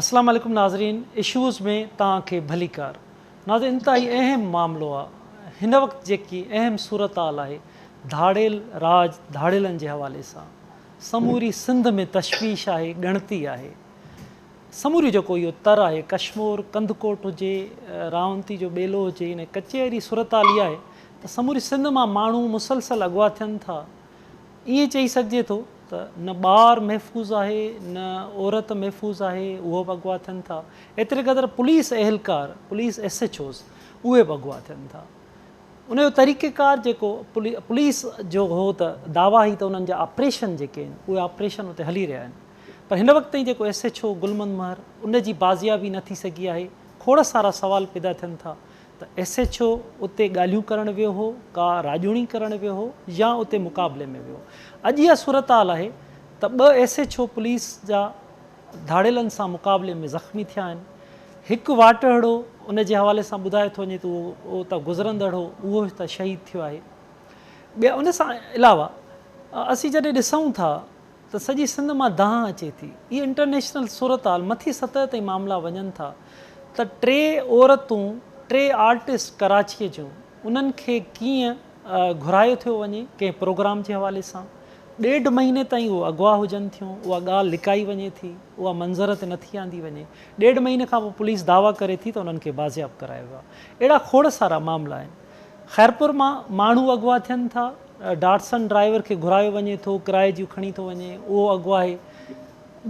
اسلام عليڪم ناظرين اشوز ۾ توهان کي ڀليڪار ناظرين انتهائي اهم معاملو آ هن وقت جيڪي اهم صورتحال آهي ڌاڙيل راڄ ڌاڙيلن جي حوالي سان سموري سنڌ ۾ تشويش آهي ڳڻتي آهي سموري جيڪو اهو تر آهي ڪشمور ڪنڌڪوٽ هجي راونتي جو ٻيلو هجي ان ڪچي واري صورتحال اها آهي ته سموري سنڌ مان ماڻهو مسلسل اغوا ٿين ٿا ائين چئي سگهجي ٿو ته نه ٻار محفوظ آهي نه عورت محفوظ آهي اهو به اغوا ٿين ٿا ايتري قدر پوليس اهلڪار پوليس ايس ايڇ اوز اهي به اغوا ٿين ٿا ان جو طريقيڪار جيڪو پوليس جو هو ته دعويٰ هئي ته انهن جا آپريشن جيڪي آهن اهي آپريشن اتي هلي رهيا آهن پر هن وقت تائين جيڪو S H O Gul Muhammad Mehar ان جي بازيابي نه ٿي سگهي آهي کوڙ سارا سوال پيدا ٿين ٿا ته ايس ايڇ او اتي ڳالهيون ڪرڻ ويو هو، ڪا راڄوڻي ڪرڻ ويو هو يا اتي مقابلي ۾ ويو. اڄ اها صورتحال آهي ته ٻه ايس ايڇ او پوليس جا ڌاڙيلن سان مقابلي ۾ زخمي ٿيا آهن. هڪ واٽهڙو ان جي حوالي سان ٻڌايو ٿو وڃي ته اهو اتان گذرندڙ هو اهو ته شهيد ٿيو آهي. ٻيا ان سان علاوه اسين جڏهن ڏسون ٿا ته سڄي سنڌ مان دانهن اچي ٿي. اهي انٽرنيشنل صورتحال مٿي سطح تائين معاملا وڃن ٿا ته ٽي عورتون ٽي آرٽسٽ ڪراچيء جون انهن کي ڪيئن گهرايو ٿيو وڃي ڪنهن پروگرام جي حوالي سان ڏيڍ مهيني تائين اهو اغوا هجن ٿيون اها ڳالهه لڪائي وڃي ٿي اها منظر تي نٿي آندي وڃي ڏيڍ مهيني کان پوء پوليس دعويٰ ڪري ٿي ته انهن کي بازياب ڪرايو ويو آهي اهڙا کوڙ سارا معاملا آهن خيرپور مان ماڻهو اغوا ٿين ٿا، ڊاٽسن ڊرائيور کي گهرايو وڃي ٿو، ڪرائي جون کڻي ٿو وڃي، اهو اغوا آهي،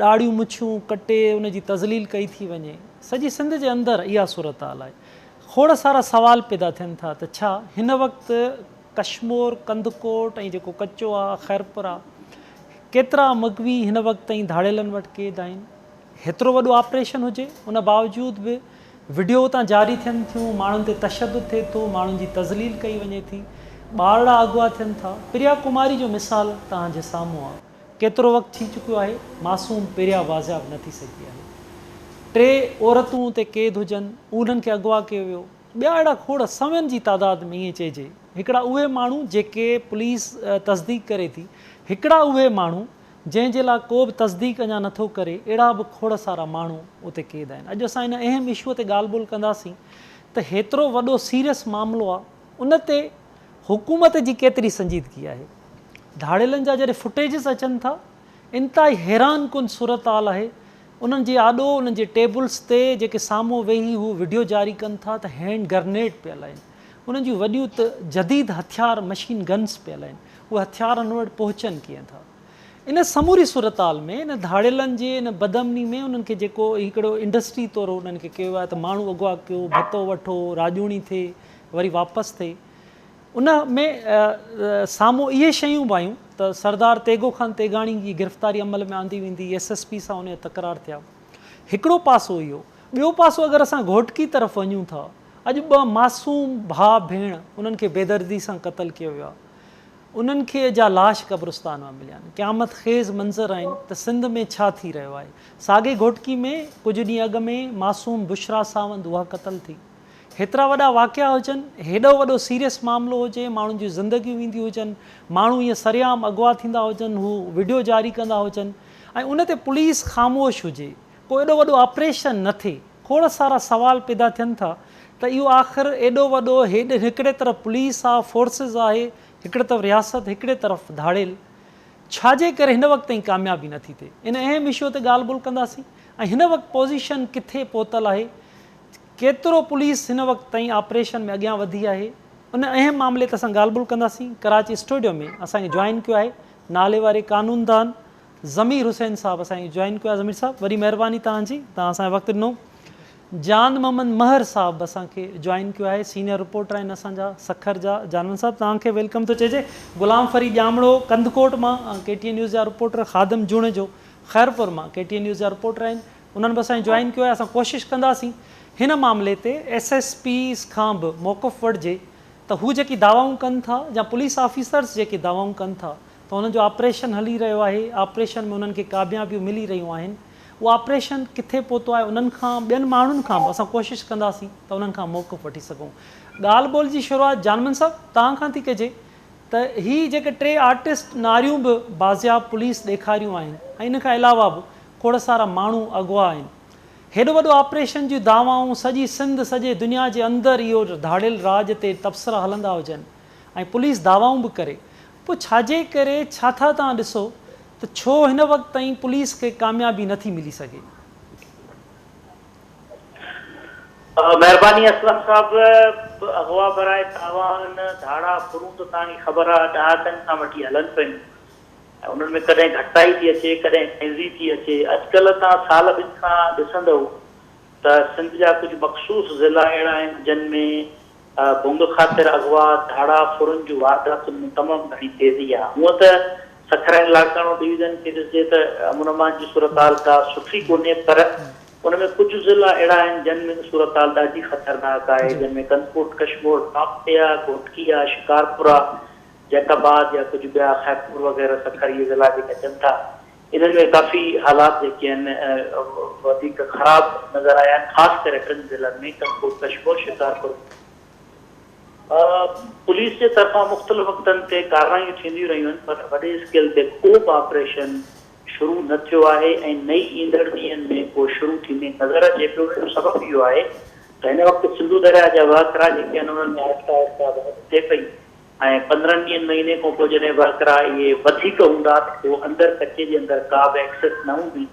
ڏاڙهيون مڇون ڪٽي ان جي تذليل ڪئي ٿي وڃي، سڄي سنڌ جي اندر اها صورتحال آهي. کوڙ سارا سوال پيدا ٿين ٿا ته ڇا هن وقت ڪشمور، ڪنڌڪوٽ ۽ جيڪو ڪچو آ، خيرپور آ، ڪيترا مغوي هن وقت تائين ڌاڙيلن وٽ قيد آهن؟ هيترو وڏو آپريشن هجي ان باوجود به وڊيو اتان جاري ٿين ٿيون، ماڻهن تي تشدد ٿئي ٿو، ماڻهن جي تذليل ڪئي وڃي ٿي، ٻارڙا اغوا ٿين ٿا، پريا ڪماري جو مثال توهان جي سامهون آ، ڪيترو وقت ٿي چڪيو آهي، معصوم پريا بازياب نه ٿي سگهي آهي، ٽي عورتون اتي قيد هجن، انهن کي اغوا ڪيو ويو، ٻيا اهڙا کوڙ سوين جي تعداد ۾ ائين چئجي، هڪڙا اهي ماڻهو جيڪي پوليس تصديق ڪري ٿي، هڪڙا اهي ماڻهو جنهن جي لاء ڪو به تصديق اڃا نه ٿو ڪري، اهڙا به کوڙ سارا ماڻهو اتي قيد آهن. اڄ اسان ان اهم اشوء تي ڳالهه ٻولهه ڪنداسين ته هيترو وڏو سيريس معاملو آ ان تي حڪومت جي ڪيتري سنجيدگي آهي. ڌاڙيلن جا جڏهن فوٽيجز اچن ٿا انتهائي حيران ڪن صورتحال آهي، انهن جي آڏو انهن جي ٽيبلز تي جيڪي سامهون ويهي هو وڊيو جاري ڪن ٿا ته هينڊ گرنيڊ پيل آهن، انهن جون وڏيون ته جديد هٿيار مشين گنز پيل آهن، اهي هٿيار انهن وٽ پهچن ڪيئن ٿا؟ ان سموري صورتحال ۾ ان ڌاڙيلن جي ان بدامني ۾ انهن کي جيڪو هڪڙو انڊسٽري طور انهن کي ڪيو ويو آهي ته ماڻهو اغوا ڪيو، ڀتو وٺو، راڄوڻي ٿئي، وري واپس ٿئي. ان ۾ سامهون اهي شيون به آيون ته سردار تيغو خان تيغاڻي جي گرفتاري عمل ۾ آندي ويندي، ايس ايس پي سان ان جو تڪرار ٿيا. هڪڙو پاسو اهو، ٻيو پاسو اگر اسان گهوٽڪي طرف وڃون ٿا، اڄ ٻه معصوم ڀاء ڀيڻ انهن کي بيدردي سان قتل ڪيو ويو آهي. انهن کي جا لاش قبرستان مان مليا آهن. قيامت خيز منظر آهن ته سنڌ ۾ ڇا ٿي رهيو آهي. ساڳي گهوٽڪي ۾ ڪجهه ڏينهن اڳ ۾ معصوم بشريٰ ساوند اها قتل ٿي. هيترا وڏا واقعا هجن، هيڏو وڏو سيريس معاملو هجي، ماڻهن جون زندگيون وينديون هجن، ماڻهو ائين سرعام اغوا ٿيندا هجن، هو وڊيو جاري ڪندا هجن ۽ ان تي پوليس خاموش هجي، ڪو ايڏو وڏو آپريشن نه ٿئي. کوڙ سارا سوال پيدا ٿين ٿا ته اهو آخر ايڏو وڏو هيڏ هڪڙي طرف پوليس آ فورسز آهي هڪڙي طرف رياست هڪڙي طرف ڌاڙيل ڇا جي ڪري هن وقت تائين ڪاميابي نه ٿي ٿئي ان اهم اشو تي ڳالهه ٻولهه ڪنداسين ۽ هن وقت پوزيشن ڪٿي پهتل آهي ڪيترو پوليس هن وقت تائين آپريشن ۾ اڳيان وڌي آهي ان اهم معاملي تي اسان ڳالهه ٻولهه ڪنداسين ڪراچي اسٽوڊيو ۾ اسان کي جوائن ڪيو آهي نالي واري قانوندان ضمير حسين صاحب اسان کي جوائن ڪيو آهي ضمير صاحب وڏي مهرباني توهان جي توهان اسان کي وقت ڏنو جان محمد مهر صاحب اسان کي جوائن ڪيو آهي سينيئر رپورٽر آهن اسان جا سکر جا جان محمد صاحب توهان کي welcome ٿو چئجي غلام فريد ڄامڙو ڪنڌڪوٽ مان ڪي ٽي اين نيوز جا رپورٽر خادم جوڻيجو خيرپور مان ڪي ٽي اين نيوز جا رپورٽر آهن انهن به اسان کي جوائن ڪيو آهي اسان ڪوشش ڪنداسين هن معاملي تي ايس ايس پيز کان به موقف وٺجي ته هو جيڪي دعوائون ڪن ٿا يا پوليس آفيسرز جيڪي دعوائون ڪن ٿا ته انهن جو آپريشن هلي رهيو آهي، آپريشن ۾ انهن کي ڪاميابيون ملي رهيون آهن، اهو آپريشن ڪٿي پهتو آهي انهن کان ٻين ماڻهن کان به اسان ڪوشش ڪنداسين ته انهن کان موقف وٺي سگهون. ڳالهه ٻولهه جي شروعات جانمن صاحب توهان کان ٿي ڪجي ته هي جيڪي ٽي آرٽسٽ ناريون به بازياب پوليس ڏيکاريون آهن ۽ ان کان علاوه به کوڙ سارا ماڻهو اغوا آهن. هيڏو وڏو آپريشن جون دعوائون سڄي سنڌ سڄي دنيا جي اندر اهو ڌاڙيل راڄ تي تبصرا هلندا هجن ۽ پوليس دعوائون به ڪري پوء ڇاجي ڪري ڇا ٿا توهان ڏسو ته ڇو هن وقت تائين پوليس کي ڪاميابي نه ٿي ملي سگهي؟ مهرباني اسلم صاحب اغوا براء تاوان ڌاڙا ڦرون ته توهان کي خبر آ ڏهاڪن کان وٺي هلن پيون ۽ انهن ۾ ڪڏهن گهٽتائي ٿي اچي، ڪڏهن تيزي ٿي اچي. اڄڪلهه توهان سال ٻن کان ڏسندؤ ته سنڌ جا ڪجهه مخصوص ضلعا اهڙا آهن جن ۾ ڀنگ خاطر اغوا، ڌاڙا، ڦرن جون وارداتن ۾ تمام گهڻي تيزي آهي. هونء ته سکر ۽ لاڙڪاڻو ڊويزن کي ڏسجي ته امن امان جي صورتحال ڪا سٺي ڪونهي پر ان ۾ ڪجهه ضلعا اهڙا آهن جن ۾ صورتحال ڏاڍي خطرناڪ آهي جن ۾ ڪنڌڪوٽ، ڪشمور ٽاپ تي آهي، گهوٽڪي آهي، شڪارپور آهي. جيڪب آباد يا ڪجهه ٻيا خيرپور وغيره سکر اهي ضلعا جيڪي اچن ٿا انهن ۾ ڪافي حالات جيڪي آهن وڌيڪ خراب نظر آيا آهن خاص ڪري ٽن ضلعن ۾ ڪنڌڪوٽ ڪشمور شڪارپور پوليس جي طرفان مختلف وقتن تي ڪارروايون ٿينديون رهيون آهن پر وڏي اسڪيل تي ڪو به آپريشن شروع نه ٿيو آهي ۽ نه ئي ايندڙ ڏينهن ۾ ڪو شروع ٿيندي نظر اچي پيو ان جو سبب اهو آهي ته هن وقت سنڌو درياء جا وهڪرا جيڪي آهن انهن ۾ آهستي آهستي واڌ ٿئي پئي ۽ 15 ڏينهن مهيني کان پوء جڏهن وهڪرا اهي وڌيڪ هوندا ته پوء اندر ڪچي جي اندر ڪا به ايڪسيس نه هوندي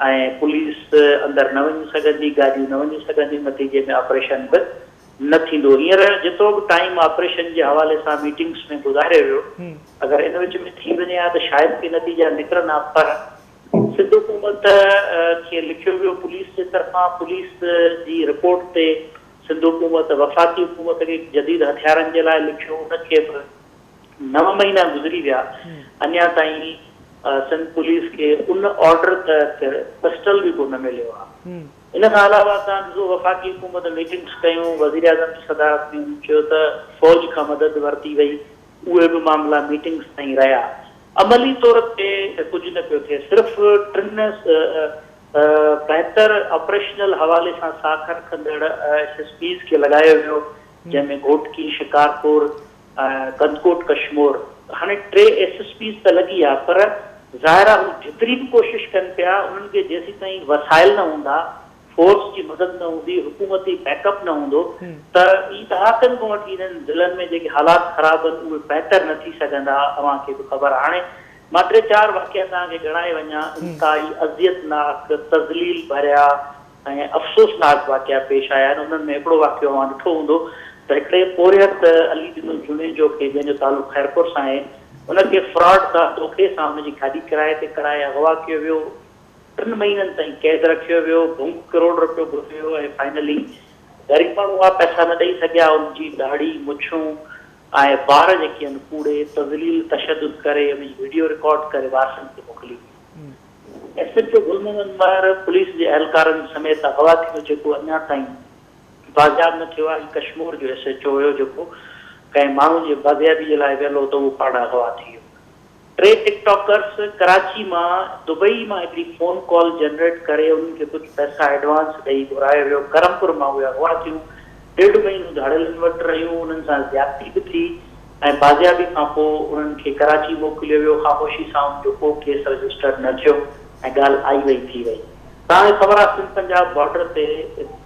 ۽ پوليس اندر نه وڃي سگهندي، گاڏيون نه وڃي سگهنديون، نتيجي ۾ آپريشن به نه ٿيندو. هينئر جيترو به ٽائيم آپريشن جي حوالي سان ميٽنگس ۾ گذاريو ويو، اگر ان وچ ۾ ٿي وڃي ها ته شايد ڪي نتيجا نڪرن ها پر سنڌ حڪومت کي لکيو ويو پوليس جي طرفان، پوليس جي رپورٽ تي سنڌ حڪومت وفاقي حڪومت کي جديد هٿيارن جي لاء لکيو ان کي به 9 مهينا گذري ويا اڃا تائين سنڌ پوليس کي ان آرڊر تحت پسٽل به ڪونه مليو آهي. ان کان علاوه توهان ڏسو وفاقي حڪومت ميٽنگس ڪيون وزيراعظم جي صدارت ۾ هن چيو ته فوج کان مدد ورتي وئي اهي به معاملا ميٽنگس تائين رهيا عملي طور تي ڪجهه نه پيو ٿئي صرف ٽن بهتر آپريشنل حوالي سان ساک رکندڙ ايس ايس پيز کي لڳايو ويو جنهن ۾ گهوٽڪي، شڪارپور ۽ ڪنڌڪوٽ ڪشمور هاڻي ٽي ايس ايس پيز ته لڳي ويا پر ظاهر آهي هو جيتري به ڪوشش ڪن پيا انهن کي جيسيتائين وسائل نه هوندا، فورس جي مدد نه هوندي، حڪومتي بيڪ اپ نه هوندو ته هي ڏهاڪن کان وٺي انهن ضلعن ۾ جيڪي حالات خراب آهن اهي بهتر نه ٿي سگهندا اوهان کي به خبر آهي هاڻي مان ٽي چار واقعا توهان کي ڳڻائي وڃان، انتهائي اذيتناڪ، تذليل ڀريا ۽ افسوسناڪ واقعا پيش آيا آهن، انهن ۾ هڪڙو واقعو اوهان ڏٺو هوندو ته هڪڙي پورهيت علي ڏنو جوڻيجو کي جنهن جو تعلق خيرپور سان آهي، ان کي فراڊ سان دوکي سان ان جي گاڏي ڪرائي تي ڪرائي اغوا ڪيو ويو، ٽن مهينن تائين قيد رکيو ويو، ڀونگ ڪروڙ رپيو گهريو ويو ۽ فائنلي غريب ماڻهو اها پئسا نه ڏئي سگهيا، ان جي ڏاڙهي، مڇون ۽ وار جيڪي آهن ڪوڙي تذليل تشدد ڪري ان جي وڊيو رڪارڊ ڪري وارثن کي موڪلي وئي. S H O Gul Muhammad Mahar police جي اهلڪارن سميت اغوا ٿيو جيڪو اڃا تائين بازياب نه ٿيو آهي. هي ڪشمور جو ايس ايڇ او هيو جيڪو ڪنهن ماڻهو جي بازيابي جي لاء ويل هو ته اهو پاڻ اغوا ٿي ويو. ٽي ٽڪ ٽاڪرز ڪراچي مان دبئي مان هڪڙي فون ڪال جنريٽ ڪري انهن کي ڪجهه پئسا ايڊوانس ڏئي گهرايو ويو، ڪرمپور مان اهي اغوا ٿيون، ڏيڍ مهينو ڌاڙيلن وٽ رهيون، انهن سان زيادتي به ٿي ۽ بازيابي کان پوء انهن کي ڪراچي موڪليو ويو، خاموشي سان انهن جو ڪو ڪيس رجسٽرڊ نه ٿيو ۽ ڳالهه آئي وئي ٿي وئي. توهان کي خبر آهي سنڌ پنجاب بارڊر تي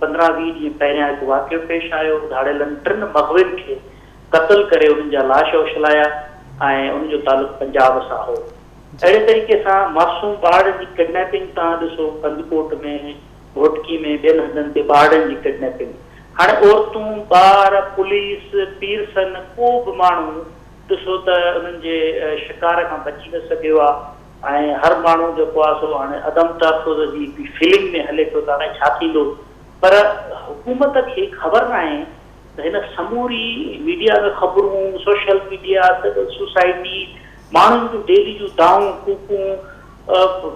15 20 ڏينهن پهريان هڪ واقعو پيش آيو، ڌاڙيلن ٽن مغوين کي قتل ڪري انهن جا لاش اڇلايا ۽ انهن جو تعلق پنجاب سان هو. اهڙي طريقي سان معصوم ٻارڙن جي ڪڊنيپنگ توهان ڏسو ڪنڌڪوٽ ۾ گهوٽڪي ۾ ٻين هنڌن تي ٻارڙن جي ڪڊنيپنگ هاڻي عورتون ٻار پوليس پيرسن ڪو به ماڻهو ڏسو ته انهن جي شڪار کان بچي نه سگهيو آهي ۽ هر ماڻهو جيڪو آهي سو هاڻي عدم تحفظ جي هڪڙي فيلنگ ۾ هلي پيو ته الائي ڇا ٿيندو پر حڪومت کي خبر ناهي ته هن سموري ميڊيا ۾ خبرون، سوشل ميڊيا، سول سوسائٽي، ماڻهن جون ڊيلي جون دانهون، ڪوڪون،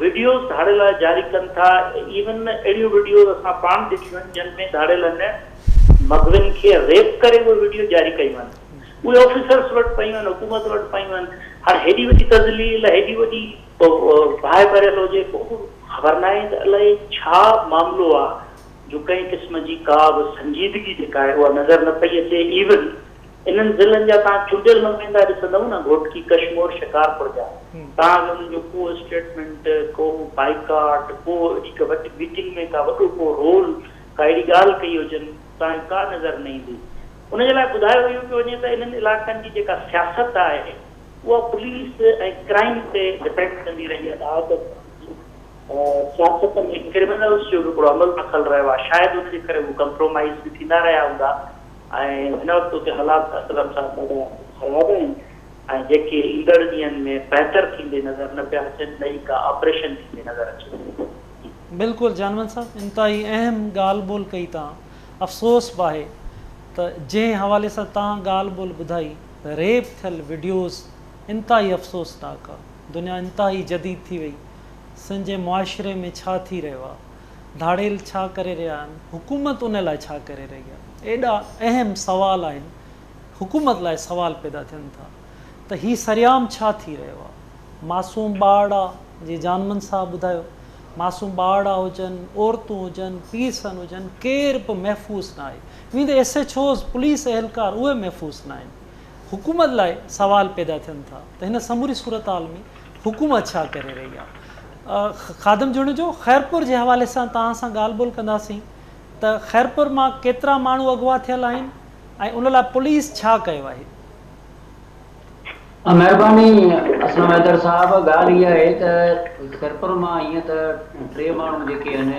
وڊيوز ڌاڙيل جاري ڪن ٿا، ايون اهڙيون وڊيوز اسان پاڻ ڏٺيون آهن جن ۾ ڌاڙيلن مغوين کي ريپ ڪري اهي وڊيو جاري ڪيون آهن، اهي آفيسرس وٽ پيون آهن، حڪومت وٽ پيون آهن، هاڻي هيڏي وڏي تذليل، هيڏي وڏي باهه ٻريل هجي پوء به خبر ناهي ته الائي ڇا معاملو آهي. جو ڪنهن قسم جي ڪا به سنجيدگي جيڪا آهي اها نظر نه پئي اچي ايون انهن ضلعن جا توهان چونڊيل نمائندا ڏسندؤ نه گهوٽڪي، ڪشمور، شڪارپور جا، توهان کي انهن جو ڪو اسٽيٽمينٽ، ڪو بائيڪاٽ، ڪو اهڙي ڪا وڏي ميٽنگ ۾ ڪا وڏو ڪو رول، ڪا اهڙي ڳالهه ڪئي هجن، توهان کي ڪا نظر نه ايندي. ان جي لاء ٻڌايو اهو پيو وڃي ته انهن علائقن جي جيڪا سياست آهي اها پوليس ۽ ڪرائيم تي ڊپينڊ ڪندي رهي آهي. ڏهاڪن کان وٺي سياست ۾ ڪرمنلز جو به هڪڙو عمل دخل رهيو آهي، شايد ان جي ڪري هو ڪمپرومائيز به ٿيندا رهيا هوندا ۽ هن وقت اتي حالات اسلم صاحب ڏاڍا خراب آهن ۽ جيڪي ايندڙ ڏينهن ۾ بهتر ٿيندي نظر نه پيا اچن نه ئي ڪا آپريشن ٿيندي نظر اچي ٿي. بلڪل جانمند صاحب انتهائي اهم ڳالهه ٻولهه ڪئي توهان افسوس به آهي ته جنهن حوالي سان توهان ڳالهه ٻولهه ٻڌائي ريپ ٿيل وڊيوز انتهائي افسوسناڪ آ دنيا انتهائي جديد ٿي وئي سنڌ جي معاشري ۾ ڇا ٿي رهيو آ ڌاڙيل ڇا ڪري رهيا آهن حڪومت ان لاء ڇا ڪري رهي آ ايڏا اهم سوال آهن حڪومت لاء سوال پيدا ٿين ٿا ته هي سرعام ڇا ٿي رهيو آ معصوم ٻارڙا جيئن جانمند صاحب ٻڌايو معصوم ٻارڙا هجن عورتون هجن پيرسن هجن ڪير به محفوظ نه آهي ويندي ايس ايڇ اوز پوليس اهلڪار اهي محفوظ نه آهن حڪومت لاء سوال پيدا ٿين ٿا ته هن سموري صورتحال ۾ حڪومت ڇا ڪري رهي آهي خادم جوڻيجو خيرپور جي حوالي سان توهان سان ڳالهه ٻولهه ڪنداسين ته خيرپور مان ڪيترا ماڻهو اغوا ٿيل آهن ۽ ان لاء پوليس ڇا ڪيو آهي؟ مهرباني اسلم حيدر صاحب ڳالهه اها آهي ته خيرپور مان ائين ته ٽي ماڻهو جيڪي آهن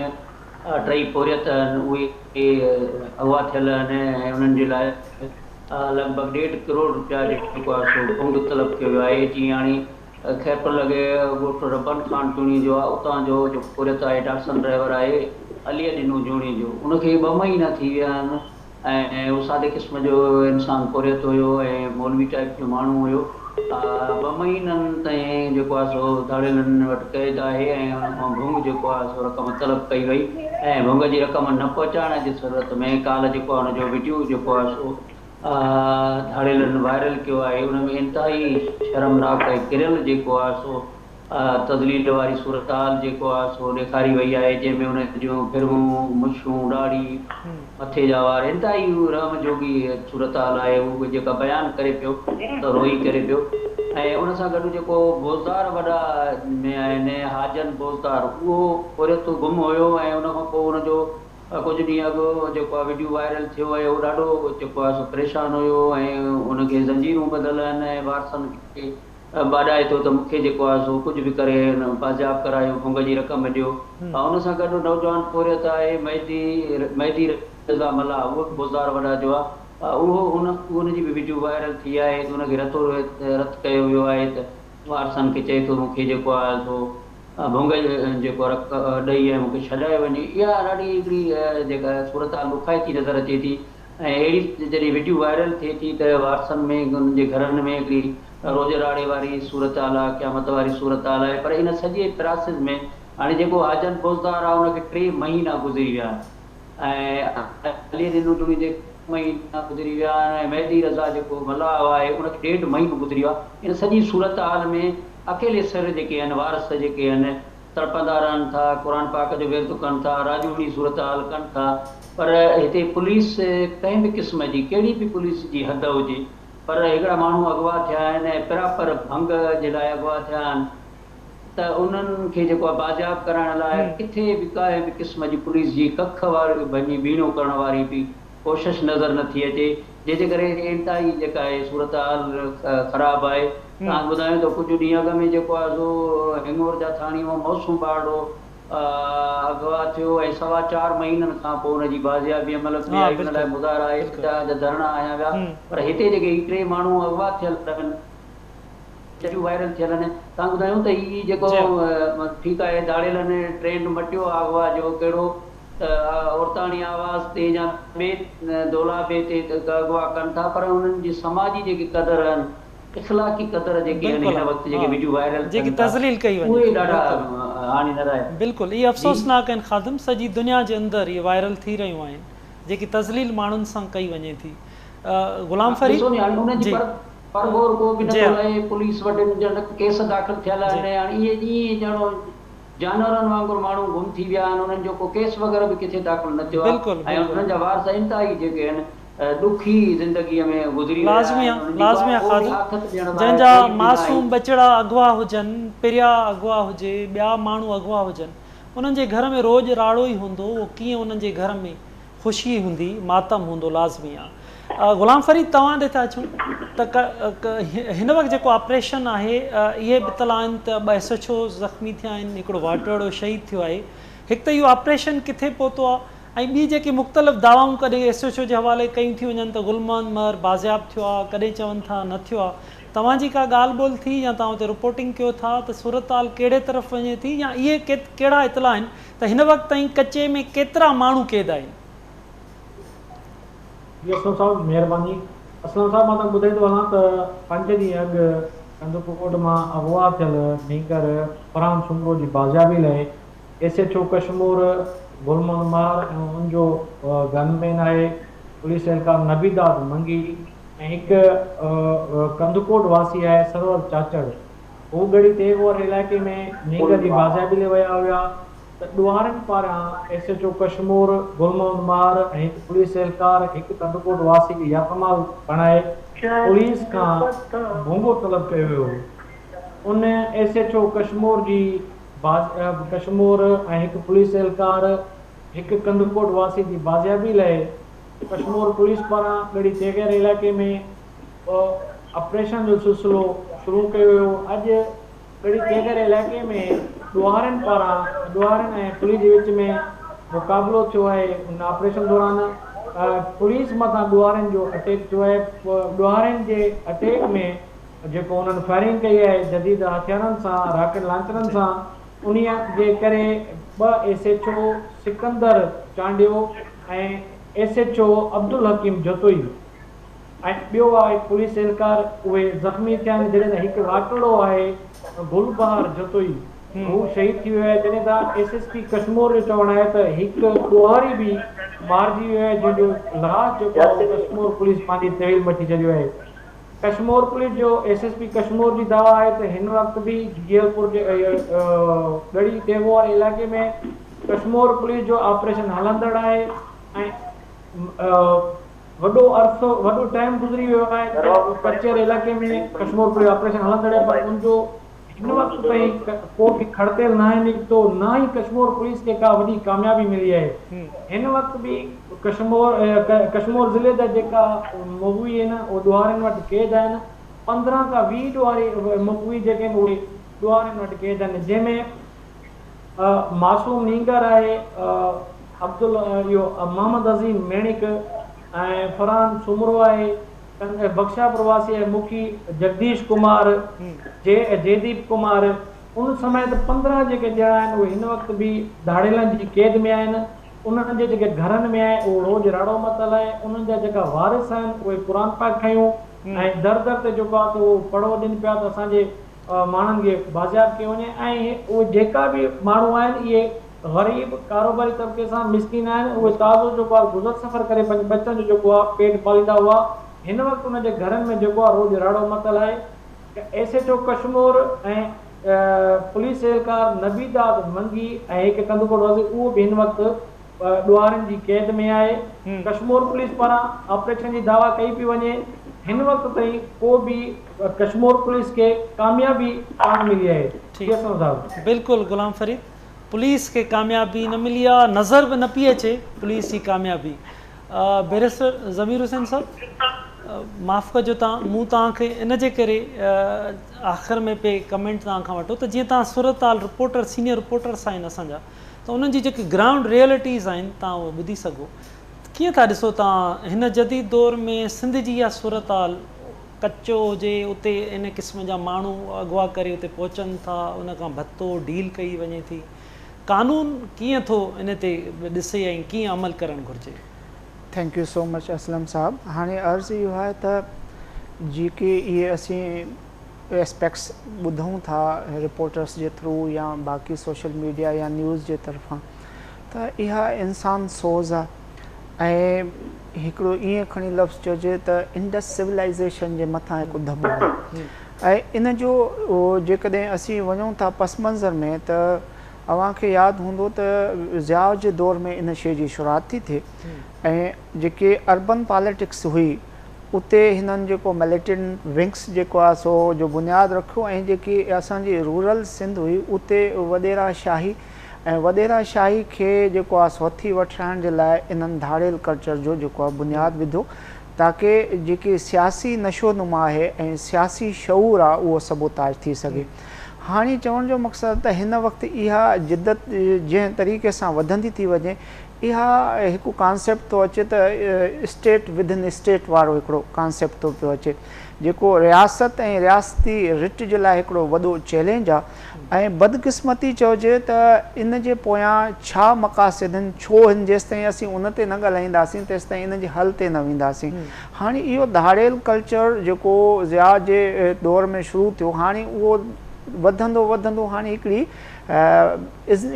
ٽئي پورهيت آهن اهي اغوا ٿيل آهن ۽ انهن جي لاء لڳ ڀڳ ڏيڍ ڪروڙ رپيا جيڪو آهي سو ڀنگ طلب ڪيو ويو آهي جيئن هاڻي خيرپور لڳي ڳوٺ ربن خان جوڻيجو آهي اتان جو جيڪو پورهيت آهي ڊاٽسن ڊرائيور آهي علي ڏنو جوڻيجو ان کي ٻه مهينا ٿي ويا آهن ۽ هو سادي قسم جو انسان پورهيت هيو ۽ مولوي ٽائيپ جو ماڻهو هيو. ٻه مهينن تائين جيڪو آهي سو ڌاڙيلن وٽ قيد آهي ۽ ان کان ڀونگ جيڪو آهي سو رقم طلب ڪئي وئي ۽ ڀونگ جي رقم نه پهچائڻ جي صورت ۾ ڪالهه جيڪو آهي ان جو وڊيو جيڪو آهي سو ڌاڙيلن وائرل ڪيو آهي ان ۾ انتهائي شرمناڪ ۽ ڪريل جيڪو آهي سو تذليل واري صورتحال جيڪو آ سو ڏيکاري وئي آهي جنهن ۾ ان جون ڀرون، مڇون، ڏاڙهي، مٿي جا وار انتهائي رحم جوڳي صورتحال آهي هو جيڪا بيان ڪري پيو ته روئي ڪري پيو ۽ ان سان گڏ جيڪو بوزدار وڏا ۾ آهن حاجن بوزدار اهو پورهيت گم هيو ۽ ان کان پوء ان جو ڪجهه ڏينهن اڳ جيڪو آ وڊيو وائرل ٿيو ۽ هو ڏاڍو جيڪو آ سو پريشان هيو ۽ ان کي زنجيرون ٻڌل آهن ۽ وارثن کي ٻاڏائي ٿو ته مون کي جيڪو آهي سو ڪجهه به ڪري بازياب ڪرايو، ڀنگ جي رقم ڏيو. ان سان گڏ نوجوان پورهيت آهي مهدي مهدي رضا ملاح اهو به بوزدار وڏا جو آهي اهو ان ان جي به وڊيو وائرل ٿي آهي ته ان کي رتو رت ڪيو ويو آهي ته وارثن کي چئي ٿو مون کي جيڪو آهي سو ڀنگ جيڪو رق ڏئي ۽ مون کي ڇڏايو وڃي. اها ڏاڍي هڪڙي جيڪا صورتحال ڏکائتي نظر اچي ٿي ۽ اهڙي جڏهن وڊيو وائرل ٿئي ٿي ته وارثن ۾ انهن جي گهرن ۾ هڪڙي روڄ راڙي واري صورتحال آ، قيامت واري صورتحال آهي پر ان سڄي پراسز ۾ هاڻي جيڪو حاجن بوزدار آ ان کي ٽي مهينا گذري ويا آهن ۽ علي ڏنو جوڻيجي کي مهينا گذري ويا آهن ۽ مهدي رضا جيڪو ملاح آهي ان کي ڏيڍ مهينو گذري ويو آهي ان سڄي صورتحال ۾ اڪيلي سر جيڪي آهن وارث جيڪي آهن تڙپندا رهن ٿا قرآن پاڪ جو ورد ڪن ٿا راڄوڻي صورتحال ڪن ٿا پر هتي پوليس ڪنهن به قسم جي ڪهڙي به پوليس جي حد هجي پر هڪڙا ماڻهو اغوا ٿيا آهن ۽ پراپر ڀنگ جي لاء اغوا ٿيا آهن ته انهن کي جيڪو آهي بازياب ڪرائڻ لاء ڪٿي به ڪنهن به قسم جي پوليس جي ڪک واري ڀڃي ٻيڻو ڪرڻ واري به ڪوشش نظر نه ٿي اچي جنهن جي ڪري انتهائي جيڪا آهي صورتحال خراب آهي توهان کي ٻڌايون ته ڪجهه ڏينهن اڳ ۾ جيڪو آهي سو هڱورجا ٿاڻي مان موسم ٻارڙو اغوا ٿيو ۽ سوا چار مهينن کان پوء ان جي بازيابي عمل ۾ آئي، ان لاء مظاهرا احتجاج ڌرڻا هنيا ويا پر هتي جيڪي هي ٽي ماڻهو اغوا ٿيل آهن، وڊيو وائرل ٿيل آهن، توهان ٻڌايو ته هي جيڪو ٺيڪ آهي ڌاڙيلن ٽرينڊ مٽيو آهي اغوا جو ڪهڙو ته عورتاڻي آواز تي يا ٻئي دولابي تي اغوا ڪن ٿا پر انهن جي سماجي جيڪي قدر آهن اخلاقي قدر جيڪي آهن بلڪل هن وقت ها جيڪي وڊيو وائرل جيڪي ٿين ٿا تذليل ڪئي وڃي اهي ٿي ڏاڍا بلڪل هاڻي نه رهيا. بلڪل اهي جي. افسوسناڪ آهن خادم سڄي دنيا جي اندر اهي وائرل ٿي رهيون آهن جيڪي تذليل ماڻهن سان ڪئي وڃي ٿي غلام ڏسو فريد ني هاڻي انهن جي جي پر پرگهور ڪو به جي نٿو ها لهي پوليس وٽ انهن جا نه ڪيس داخل ٿيل جي آهن هاڻي اهي ائين ڄڻو جانورن وانگر ماڻهو گم ٿي ويا آهن انهن جو ڪو ڪيس وغيره به ڪٿي داخل نه ٿيو آهي بلڪل ۽ بلڪل انهن جا وارث انتهائي جيڪي آهن ڏکي زندگيء ۾ گذري رهيا لازمي آهن آ انهن جي ڪا لازمي آ ڪو به خادم آٿت ڏيڻ لاء جنهن جا ڪوئي به ناهي. معصوم ٻچڙا اغوا هجن، پريا اغوا هجي، ٻيا ماڻهو اغوا هجن انهن جي گهر ۾ روڄ راڙو ئي هوندو اهو ڪيئن انهن جي گهر ۾ خوشي هوندي ماتم هوندو لازمي آ غلام فريد توهان ڏي ٿا اچون ته هن وقت جيڪو آپريشن آهي اهي به اطلاع آهن ته ٻه ايس ايڇ او زخمي ٿيا آهن هڪڙو واٽهڙو شهيد ٿيو آهي هڪ ته اهو آپريشن ڪٿي پهتو آ ۽ ٻي جيڪي مختلف دعوائون ڪڏهن ايس ايڇ او جي حوالي ڪيون ٿيون وڃن ته گل محمد مهر بازياب ٿيو آ ڪڏهن چون ٿا نه ٿيو آ توهان جي ڪا ڳالهه ٻولهه ٿي يا توهان اتي رپورٽنگ ڪيو ٿا ته صورتحال ڪهڙي طرف وڃي ٿي يا اهي ڪهڙا اطلاع آهن ته هن وقت تائين ڪچي ۾ ڪيترا ماڻهو قيد آهن؟ جي اسلم صاحب مهرباني اسلم صاحب مان توهان کي ٻڌائيندو هلان ته پنج ڏينهن اڳ ڪنڌڪوٽ مان اغوا ٿيل نينگر فرحان سومرو جي بازيابي لاء S H O Kashmore Gul Muhammad Mahar ۽ ان جو گن مين آهي پوليس اهلڪار نبي داد منگي ۽ هڪ ڪنڌڪوٽ واسي آهي سرور چاچڙ هو ڳڙهي تيغ واري علائقي ۾ نينگر جي بازيابي لي ويا هيا ته ڏوهارين پاران S H O Kashmore Gul Muhammad Mahar ۽ هڪ پوليس اهلڪار هڪ ڪنڌڪوٽ واسي کي يرغمال بڻائي پوليس کان ڀونگو طلب ڪيو ويو هو ان ايس ايڇ او ڪشمور جي ڪشمور ۽ هڪ پوليس اهلڪار هڪ ڪنڌڪوٽ واسي جي بازيابي لاء ڪشمور پوليس پاران ڳڙهي تيغير علائقي ۾ آپريشن جو سلسلو شروع ڪيو ويو اڄ ڳڙهي تيغير علائقي ۾ ڏوهارين پاران ڏوهارين ۽ پوليس جي وچ ۾ مقابلو ٿيو آهي ان آپريشن دوران پوليس مٿان ڏوهارين جو اٽيڪ ٿيو آهي ڏوهارين جي اٽيڪ ۾ جيڪو انهن فائرنگ ڪئي آهي جديد هٿيارن سان راڪيٽ لانچرن سان انهي جي ڪري ٻه S H O Sikandar Chandio ۽ S H O Abdul Hakeem Jatoi ۽ ٻيو آهي پوليس اهلڪار اهي زخمي ٿيا آهن جڏهن ته هڪ واٽهڙو آهي گل بهار جتوئي هو شهيد ٿي ويو آهي جڏهن ته ايس ايس پي ڪشمور جو چوڻ آهي ته هڪ ڏوهاري به مارجي ويو آهي جنهن جو لاش جيڪو آهي اهو ڪشمور پوليس پنهنجي تحويل ۾ وٺي ڇڏيو آهي. ڪشمور پوليس جو ايس ايس پي ڪشمور جي دعويٰ آهي ته هن وقت به جيئلپور جي ڳڙهي تيغو واري علائقي ۾ ڪشمور پوليس جو آپريشن هلندڙ آهي ۽ وڏو عرصو وڏو ٽائيم گذري ويو آهي ته ڪچهري علائقي ۾ ڪشمور پوليس آپريشن هلندڙ آهي پر ان جو هن وقت تائين ڪو به کڙتيل ناهي نڪتو نه ئي ڪشمور پوليس کي ڪا وڏي ڪاميابي ملي آهي. هن وقت به ڪشمور ڪشمور ضلعي جا جيڪا مغوي آهن اهي ڏوهارين وٽ قيد آهن 15 کان 20 ڏوهاري مغوي جيڪي آهن اهي ڏوهارين وٽ قيد آهن جنهن ۾ معصوم نينگر آهي عبدال اهو محمد عظيم ميڻڪ ۽ فرحان سومرو آهي بخشاپور واسي ۽ مکي جگديش ڪمار، جيديپ ڪمار ان سميت 15 جيڪي ڄڻا آهن اهي هن وقت به ڌاڙيلن جي قيد ۾ آهن، انهن جي جيڪي گهرن ۾ آهي اهو روڄ راڙو متل آهي، انهن جا جيڪا وارث آهن اهي قرآن پاڪ کنيون ۽ در در تي جيڪو آهي سو اهو پڙهو ڏين پيا ته اسان جي ماڻهن کي بازياب ڪيو وڃي ۽ اهي جيڪا به ماڻهو آهن اهي غريب ڪاروباري طبقي سان مسڪين آهن اهي تازو جيڪو آهي گذر سفر ڪري پنهنجي ٻچن جو جيڪو آهي پيٽ پاليندا هئا هن وقت انهن جي گهرن ۾ جيڪو آهي روڄ راڙو متل آهي S H O Kashmore ۽ police اهلڪار نبي داد منگي ۽ هڪ ڪنڌڪوٽ واسي اهو به هن وقت ڏوهارين جي قيد ۾ آهي ڪشمور پوليس پاران آپريشن جي دعويٰ ڪئي پئي وڃي هن وقت تائين ڪو به ڪشمور پوليس کي ڪاميابي ڪانه ملي آهي جي اسلم صاحب. بلڪل غلام فريد پوليس کي ڪاميابي نه ملي آ نظر به نه پئي اچي پوليس جي ڪاميابي بئريسٽر ضمير حسين صاحب معاف ڪجو تان مون توهان کي ان جي ڪري آخر ۾ پئي ڪمينٽ توهان کان وٺو ته جيئن توهان صورتحال رپورٽر سينيئر رپورٽرس آهن اسان جا ته انهن جي جيڪي گرائونڊ ريئلٽيز آهن توهان اهي ٻڌي سگهو ڪيئن ٿا ڏسو توهان هن جديد دور ۾ سنڌ جي اها صورتحال ڪچو هجي اتي ان قسم جا ماڻهو اغوا ڪري اتي پهچن ٿا ان کان ڀتو ڊيل ڪئي وڃي ٿي قانون ڪيئن ٿو ان تي ڏسي ۽ ڪيئن عمل ڪرڻ گهرجي. Thank you so much Aslam صاحب هاڻي عرض اهو آهي ته جيڪي اهي اسين اسپيڪٽس ٻڌون ٿا رپورٽرس جي ٿرو يا باقي سوشل ميڊيا يا نيوز جي طرفان ته اها انسان سوز آهي ۽ هڪڙو ائين کڻي لفظ چئجي ته انڊس سولائيزيشن جي مٿان هڪ ڌٻو آهي ۽ ان جو جيڪڏهن اسين وڃون ٿا پس منظر ۾ ته اوهان کي ياد هوندو ته ضياء جي دور ۾ ان شيء جي شروعات ٿي ٿئي ۽ جيڪي اربن پاليٽڪس هئي اتي هنن جيڪو مليٽنٽ ونگس جيڪو آهي سو جو بنياد رکيو ۽ جيڪي اسان جي رورل سنڌ هئي اتي وڏيرا شاهي ۽ وڏيرا شاهي کي جيڪو آهي سو هٿي وٺرائڻ جي لاء انهن ڌاڙيل ڪلچر جو جيڪو آهي بنياد وڌو تاڪه جيڪي سياسي نشو نما آهي ۽ سياسي شعور آهي اهو سبوتاژ ٿي سگهي. هاڻي چوڻ جو مقصد ته هن وقت اها جدت جنهن طريقي سان وڌندي ٿي وڃي اها هڪ ڪانسيپٽ ٿو اچي ته اسٽيٽ ودن اسٽيٽ وارو هڪڙو ڪانسيپٽ ٿو پيو اچي جيڪو رياست ۽ رياستي رٽ جي لاء هڪڙو وڏو چئلينج آ ۽ بدقسمتي چئجي ته ان جي پويان ڇا مقاصد هن ڇو هن جيستائين اسين ان تي نه ڳالهائينداسين تيستائين ان جي حل تي نه وينداسين هاڻي اهو ڌاڙيل ڪلچر جيڪو ضياء جي دور ۾ شروع ٿيو هاڻي اهو وڌندو وڌندو هاڻي هڪڙي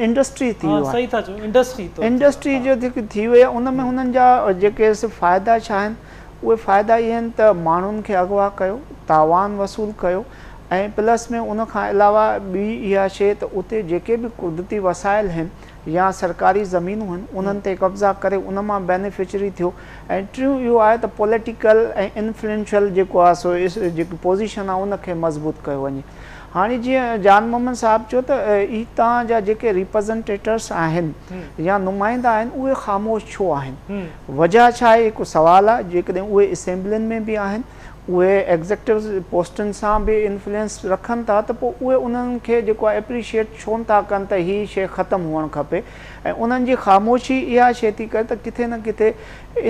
انڊسٽري ٿي ويو آهي. انڊسٽري جو جيڪي ٿي وئي آهي ان ۾ هنن جا جيڪي فائدا ڇا آهن اهي فائدا اهي آهن ته ماڻهن کي اغوا ڪيو تاوان وصول ڪيو ۽ پلس ۾ ان کان علاوه ٻي اها شيء ته اتي جيڪي به قدرتي وسائل آهن يا سرڪاري زمينون آهن انهن تي قبضا ڪري ان مان بينيفشري ٿيو ۽ ٽيون اهو آهي ته پوليٽيڪل ۽ انفلوئنشل جيڪو آهي سو جيڪي پوزيشن آهي ان کي مضبوط ڪيو وڃي. هاڻي جيئن جان محمد صاحب چيو ته هتان جا جيڪي ريپرزنٽيٽرس آهن يا نمائندا آهن اهي خاموش ڇو آهن؟ وجهه ڇا آهي هڪ سوال آهي جيڪڏهن اهي اسيمبلين ۾ به آهن اهي ايگزيڪٽو پوسٽن سان به انفلوئنس رکن ٿا ته پوء اهي انهن کي جيڪو آهي اپريشيئيٽ ڇو نه ٿا ڪن ته هي شيء ختم هئڻ کپي ۽ انهن جي خاموشي اها شيء ٿي ڪري ته ڪٿي نه ڪٿي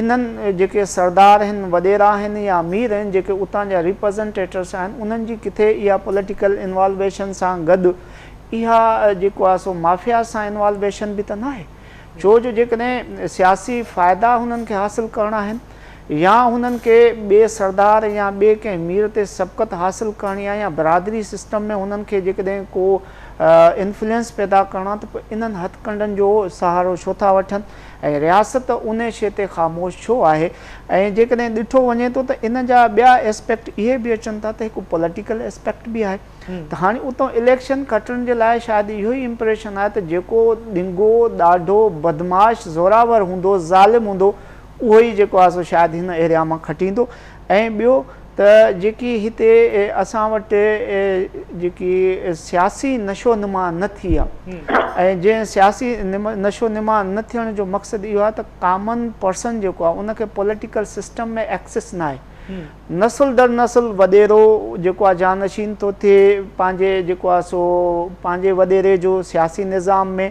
انهن جيڪي سردار آهن، وڏيرا آهن يا مير آهن جيڪي اتان جا ريپرزنٽيٽرس آهن انهن جي ڪٿي اها پوليٽيڪل انوالويشن سان گڏ اها جيڪو آهي سو مافيا سان انوالويشن به ته ناهي ڇو جو جيڪڏهن سياسي فائدا هنن کي حاصل ڪرڻا آهن يا هنن کي ٻئي سردار يا ٻئي ڪنهن مير تي سبقت حاصل ڪرڻي آهي يا برادري سسٽم ۾ هنن کي جيڪڏهن ڪو انفلوئنس پيدا ڪرڻو آهي ته پوء انهن هٿڪنڊن جو سهارو ڇو ٿا وٺن ۽ رياست ان شيء تي خاموش ڇو آهي ۽ جيڪڏهن ڏٺو وڃي ٿو ته ان جا ٻيا اسپيڪٽ اهي به اچن ٿا ته هڪ پوليٽيڪل اسپيڪٽ به آهي ته هاڻي اتان اليڪشن کٽڻ جي لاء شايد اهو ئي امپريشن آهي ته جيڪو ڏنگو، ڏاڍو، بدمعاش، زوراور هوندو، ظالم هوندو اهو ئي جيڪو آهي سو شايد هن ايريا مان کٽيندو ۽ ٻيو ته جيڪي هتي اسان وٽ جيڪي سياسي نشو نما نه ٿي آهي ۽ جنهن سياسي نشو نما نه ٿيڻ جو مقصد اهو آهي ته ڪامن پرسن جيڪو آهي ان کي پوليٽيڪل سسٽم ۾ ايڪسس ناهي نسل در نسل وڏيرو جيڪو آهي جانشين ٿو ٿئي پنهنجي جيڪو آهي سو پنهنجي وڏيري جو سياسي نظام ۾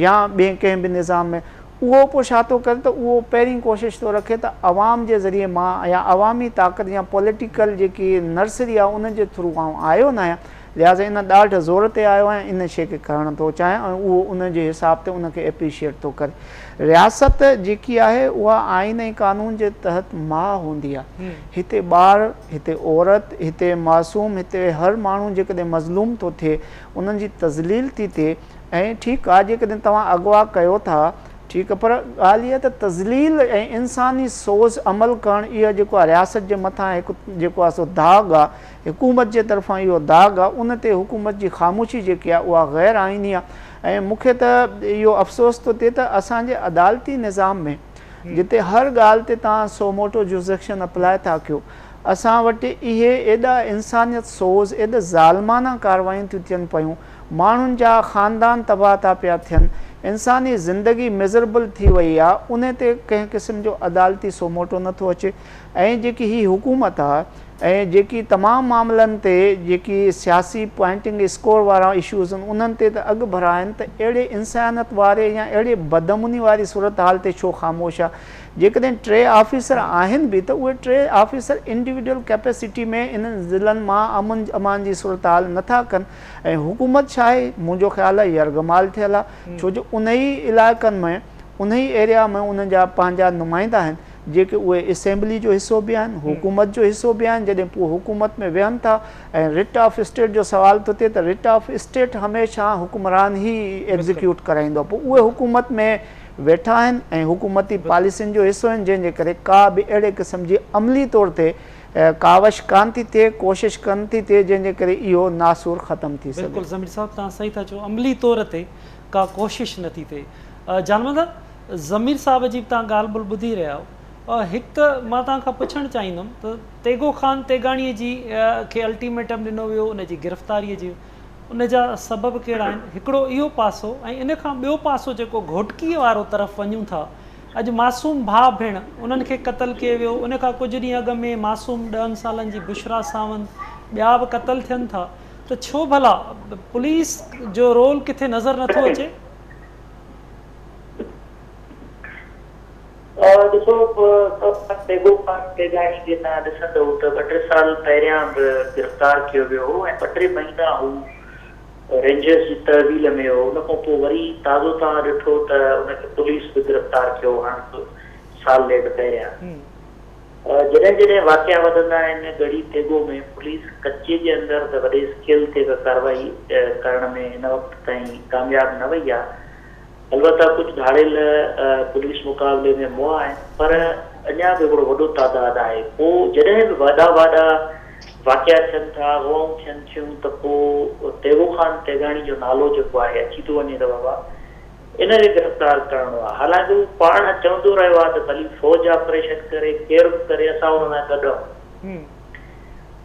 يا ٻئي ڪنهن به نظام ۾ اهو پوء ڇا ٿو ڪري ته اهو پهرين ڪوشش ٿو رکي ته عوام جي ذريعي مان يا عوامي طاقت يا پوليٽيڪل جيڪي نرسري آهي ان جي ٿرو آئون آيو نه آهيان لهٰذا ان ڏاڍ زور تي آيو آهيان ان شيء کي ڪرڻ ٿو چاهيان ۽ اهو ان جي حساب تي ان کي اپريشيئيٽ ٿو ڪري. رياست جيڪي آهي اها آئين ۽ قانون جي تحت ماء هوندي آهي. هتي ٻار، هتي عورت، هتي معصوم، هتي هر ماڻهو جيڪڏهن مظلوم ٿو ٿئي، انهن جي تذليل ٿي ٿئي، ۽ ٺيڪ آ جيڪڏهن توهان اغوا ڪيو ٿا ٺيڪ پر ڳالهه اها ته تذليل ۽ انساني سوز عمل ڪرڻ اها جيڪو آ رياست جي مٿان هڪ جيڪو آ سو داغ آ حڪومت جي طرفان اهو داغ آ ان تي حڪومت جي خاموشي جيڪي آ اها غير آئيني آ ۽ مون کي ته اهو افسوس ٿو ٿئي ته اسان جي عدالتي نظام ۾ جتي هر ڳالهه تي توهان سو موٽو جوزڪشن اپلاء ٿا ڪيو اسان وٽ اهي ايڏا انسانيت سوز ايڏا ظالمانه ڪاروايون ٿيون ٿين پيون ماڻهن جا خاندان تباهه ٿا پيا ٿين، انساني زندگي مزربل ٿي وئي آ، انهي تي ڪنهن قسم جو عدالتي سوموٽو نه ٿو اچي ۽ جيڪي هي حڪومت آ ۽ جيڪي تمام معاملن تي جيڪي سياسي پوائنٽنگ اسڪور وارا اشوز آهن انهن تي ته اڳ ڀرا آهن ته اهڙي انسانيت واري يا اهڙي بدامني واري صورتحال تي ڇو خاموش آ؟ جيڪڏهن ٽي آفيسر آهن به ته اهي ٽي آفيسر انڊيوڊيول ڪيپيسٽي ۾ انهن ضلعن مان امن امان جي صورتحال نه ٿا ڪن ۽ حڪومت ڇا آهي منهنجو خيال آهي يرغمال ٿيل آهي ڇو جو انهي علائقن ۾ انهي ايريا ۾ انهن جا پنهنجا نمائندا آهن جيڪي اهي اسيمبلي جو حصو به آهن حڪومت جو حصو به آهن جڏهن پوء حڪومت ۾ ويهن ٿا ۽ رٽ آف اسٽيٽ جو سوال ٿو ٿئي ته رٽ آف اسٽيٽ هميشه حڪمران ئي ايگزيڪيوٽ ڪرائيندو آهي پوء اهي حڪومت ۾ ويٺا آهن ۽ حڪومتي پاليسين جو حصو آهن جنهن جي ڪري ڪا به اهڙي قسم جي عملي طور تي ڪاوش ڪانه ٿي ٿئي، ڪوشش ڪانه ٿي ٿئي جنهن جي ڪري اهو ناسور ختم ٿي سگهي. بلڪل ضمير صاحب توهان صحيح ٿا چئو عملي طور تي ڪا ڪوشش نه ٿي ٿئي. جان محمد ضمير صاحب جي به توهان ڳالهه ٻولهه ٻڌي رهيا آهيو. هڪ ته مان توهان کان پڇڻ چاهيندم ته تيغو خان تيغاڻي جي کي الٽيميٽم ڏنو ويو ان جي گرفتاري جي ان جا سبب ڪهڙا آهن هڪڙو اهو پاسو ۽ ان کان ٻيو پاسو جيڪو گهوٽڪي وارو طرف وڃون ٿا اڄ معصوم ڀاء ڀيڻ انهن کي قتل ڪيو ويو ان کان ڪجهه ڏينهن اڳ ۾ معصوم ڏهن سالن جي بشريٰ ساوند ٻيا به قتل ٿين ٿا ته ڇو ڀلا پوليس جو رول ڪٿي نظر نٿو اچي؟ ڏسو تيغو خان تيغاڻي کي توهان ڏسندؤ ته ٻه ٽي سال پهريان به گرفتار ڪيو ويو هو ۽ ٻه ٽي مهينا هو رينجرز جي تحويل ۾ هو ان کان پوء وري تازو توهان ڏٺو ته ان کي پوليس به گرفتار ڪيو هاڻ سال ڏيڍ پهريان. جڏهن جڏهن واقعا وڌندا آهن ڳڙهي تيغو ۾ پوليس ڪچي جي اندر ته وڏي اسڪيل تي به ڪارروائي ڪرڻ ۾ هن وقت تائين ڪامياب نه وئي آهي البته ڪجهه ڌاڙيل پوليس مقابلي ۾ مئا آهن پر اڃا به هڪڙو وڏو تعداد آهي پوء جڏهن به وڏا وڏا واقعا ٿين ٿا اغوائون ٿين ٿيون ته پوء تيغو خان تيغاڻي جو نالو جيڪو آهي اچي ٿو وڃي ته بابا ان کي گرفتار ڪرڻو آهي حالانڪه هو پاڻ چوندو رهيو آهي ته ڀلي فوج آپريشن ڪري ڪير به ڪري اسان ان سان گڏ آهيون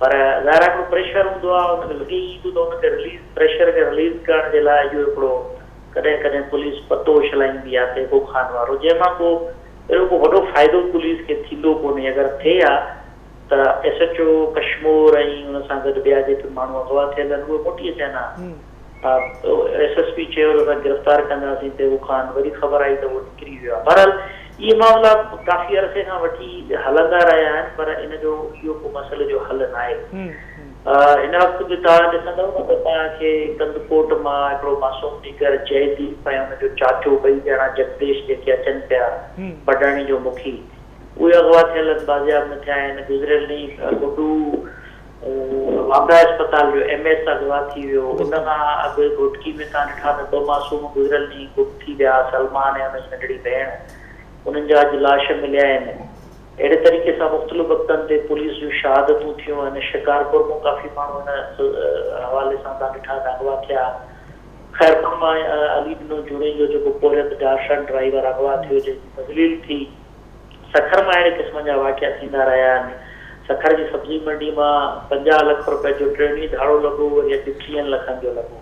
پر ظاهر آهي هڪڙو پريشر هوندو آهي ان کي لڳي ئي ٿو ته ان کي رليز پريشر کي رليز ڪرڻ جي لاء اهو هڪڙو ڪڏهن ڪڏهن پوليس پتو اڇلائيندي آهي تيغو خان وارو جنهن مان ڪو اهڙو ڪو وڏو فائدو پوليس کي ٿيندو ڪونهي اگر ٿئي ها ته ايس ايڇ او ڪشمور ۽ ان سان گڏ ٻيا جيڪي ماڻهو اغوا ٿيل آهن اهي موٽي اچن ها. ايس ايس پي چيو ته اسان گرفتار ڪنداسين تيغو خان وري خبر آئي ته اهو نڪري ويو آهي بهرحال اهي معاملا ڪافي عرصي کان وٺي هلندا رهيا آهن پر ان جو اهو ڪو مسئلي جو حل ناهي. هن وقت به توهان ڏسندؤ نه ته توهان کي ڪنڌڪوٽ مان هڪڙو معصوم نينگر جئه ديپ ۽ ان جو چاچو ٻئي ڄڻا جگديش جيڪي اچن پيا بڊاڻي جو مکي اهي اغوا ٿيل آهن بازياب نه ٿيا آهن گذريل ڏينهن گڊو واپڊا اسپتال جو ايم ايس اغوا ٿي ويو ان کان اڳ گهوٽڪي ۾ توهان ڏٺا ته ٻه معصوم گذريل ڏينهن گم ٿي ويا سلمان ۽ ان جي ننڍڙي ڀيڻ انهن جا اڄ لاش مليا آهن. اهڙي طريقي سان مختلف وقتن تي پوليس جون شهادتون ٿيون آهن. شڪارپور مان ڪافي ماڻهو ان حوالي سان توهان ڏٺا ته اغوا ٿيا. خيرپور مان علي ڏنو جوڻيجو جيڪو پورهيت ڊارشن ڊرائيور اغوا ٿيو جنهن جي تذليل ٿي. سکر مان اهڙي قسم جا واقعا ٿيندا رهيا آهن. سکر جي سبزي منڊي مان 50 لک روپين جو ٽيون ڏينهن ڌاڙو لڳو وري اڄ 30 لکن جو لڳو.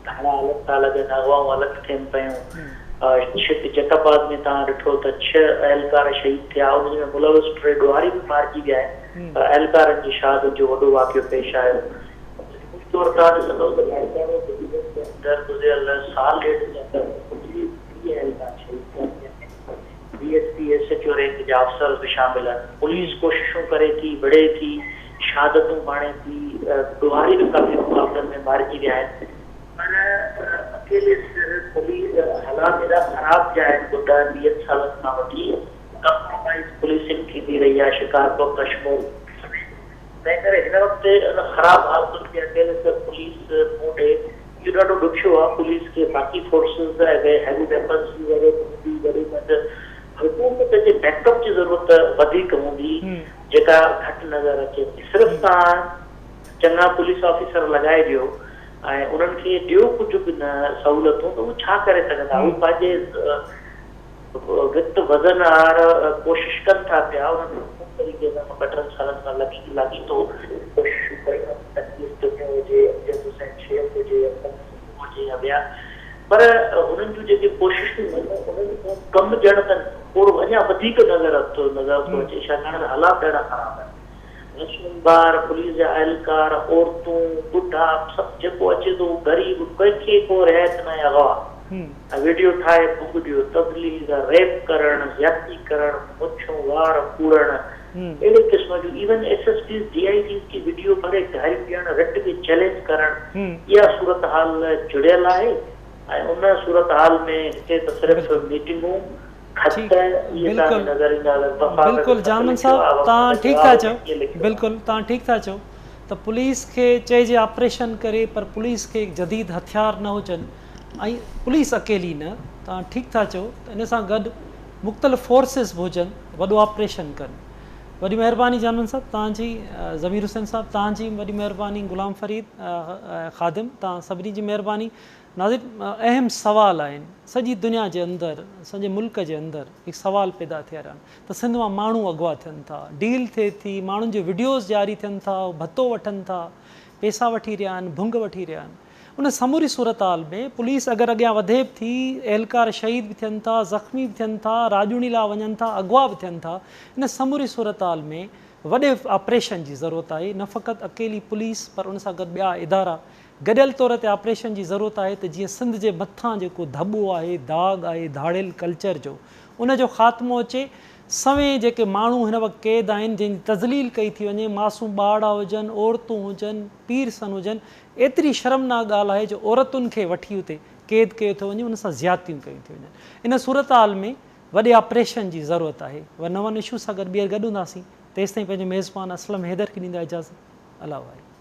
ڌاڙا الڳ ٿا لڳن، اغوائون الڳ ٿين پيون. جيڪب آباد ۾ توهان ڏٺو ته ڇهه اهلڪار شهيد ٿيا، انهن ۾ ملوث ٽي ڏوهاري به مارجي ويا آهن، پر اهلڪارن جي شهادت جو وڏو واقعو پيش آيو. مجموعي طور توهان ڏسندؤ ته لاڙڪاڻو ڊويزن جي اندر گذريل سال ڏيڍ جي اندر 25 30 اهلڪار شهيد ٿيا آهن، جنهن ۾ D S P, S H O rank جا آفيسرز به شامل آهن. پوليس ڪوششون ڪري ٿي، وڙهي ٿي، شهادتون ماڻي ٿي، ڏوهاري به ڪافي مقابلن ۾ مارجي ويا آهن پر اڪيلي سر پوليس حالات ايڏا خراب ٿيا آهن جو ڏهن ويهن سالن کان وٺي ڪمپرومائيز پوليسنگ ٿيندي رهي آهي شڪارپور ڪشمور ۾ تنهن ڪري هن وقت ان خراب حالتن کي اڪيلي سر پوليس منهن ڏئي اهو ڏاڍو ڏکيو آهي پوليس کي باقي فورسز ۽ هيوي ويپنز جي ضرورت هوندي گڏو گڏ حڪومت جي بيڪ اپ جي ضرورت وڌيڪ هوندي جيڪا گهٽ نظر اچي ٿي. صرف توهان چڱا پوليس آفيسر لڳائي ڏيو ۽ انهن کي ڏيو ڪجهه به نه سهولتون ته هو ڇا ڪري سگهندا. هو پنهنجي وت وزن آهر ڪوشش ڪن ٿا پيا انهن ڀرپور طريقي سان ٻه ٽن سالن کان لڳي لاڳيتو ڪوششون ڪيون آهن تنوير تنيو هجي امجد حسين شيخ هجي اسلم سنڌو هجي يا ٻيا پر هنن جون جيڪي ڪوششون آهن انهن کان ڪم ڄڻ ته ٿورو اڃا وڌيڪ نظر ٿو نظر ٿو اچي ڇاڪاڻ ته حالات ڏاڍا خراب آهن. معصوم ٻار، پوليس جا اهلڪار، عورتون، ٻڍا سڀ جيڪو اچي ٿو غريب ڪنهن کي ڪو رعايت ناهي اغوا ۽ ويڊيو ٺاهي ڀوڳ ڏيو، تذليل، ريپ ڪرڻ، زيادتي ڪرڻ، مڇون وار ڪوڙڻ اهڙي قسم جون even S S Ps D I Gs کي وڊيو ڀري گاريون ڏيڻ رٽ کي چئلينج ڪرڻ اها صورتحال جڙيل آهي ۽ ان صورتحال ۾ هتي ته صرف ميٽنگون خط اهي توهان کي نظر ايندا ته وفاق کي بلڪل خط جان لکيو صاحب آهي وفاق توهان ٺيڪ ٿا جواب چئو ۾ ڪيئن لکيو آهي. بلڪل توهان ٺيڪ ٿا چئو ته پوليس کي چئجي آپريشن ڪري پر پوليس کي جديد هٿيار نه هجن ۽ پوليس اڪيلي نه توهان ٺيڪ ٿا چئو ته ان سان گڏ مختلف فورسز به هجن وڏو آپريشن ڪن وڏي مهرباني جانمن صاحب توهان جي ضمير حسين صاحب توهان جي وڏي مهرباني غلام فريد خادم توهان سڀني جي مهرباني. ناظرين اهم سوال آهن سڄي دنيا جي اندر سڄي ملڪ جي اندر هڪ سوال پيدا ٿيا رهن ته سنڌ مان ماڻهو اغوا ٿين ٿا ڊيل ٿئي ٿي ماڻهن جي وڊيوز جاري ٿين ٿا ڀتو وٺن ٿا پيسا وٺي رهيا آهن ڀنگ وٺي رهيا آهن ان سموري صورتحال ۾ پوليس اگر اڳيان وڌي به ٿي اهلڪار شهيد به ٿين ٿا زخمي به ٿين ٿا راڄوڻي لاء وڃن ٿا اغوا به ٿين ٿا ان سموري صورتحال ۾ وڏي آپريشن جي ضرورت آهي نه فقط اڪيلي پوليس پر ان سان گڏ ٻيا ادارا گڏيل طور تي آپريشن جي ضرورت آهي ته جيئن سنڌ جي مٿان جيڪو ڌٻو آهي، داغ آهي ڌاڙيل ڪلچر جو ان جو خاتمو اچي، سوين جيڪي ماڻهو هن وقت قيد آهن جن جي تذليل ڪئي ٿي وڃي، معصوم ٻارڙا هجن، عورتون هجن، پيرسن هجن، ايتري شرمناڪ ڳالهه آهي جو عورتن کي وٺي اتي قيد ڪيو ٿو وڃي ان سان زيادتيون ڪيون ٿيون وڃن. ان صورتحال ۾ وڏي آپريشن جي ضرورت آهي. و نون اشو سان گڏ ٻيهر گڏ هونداسين تيستائين پنهنجي ميزبان اسلم حيدر کي ڏيندا اجازت. الله واهي.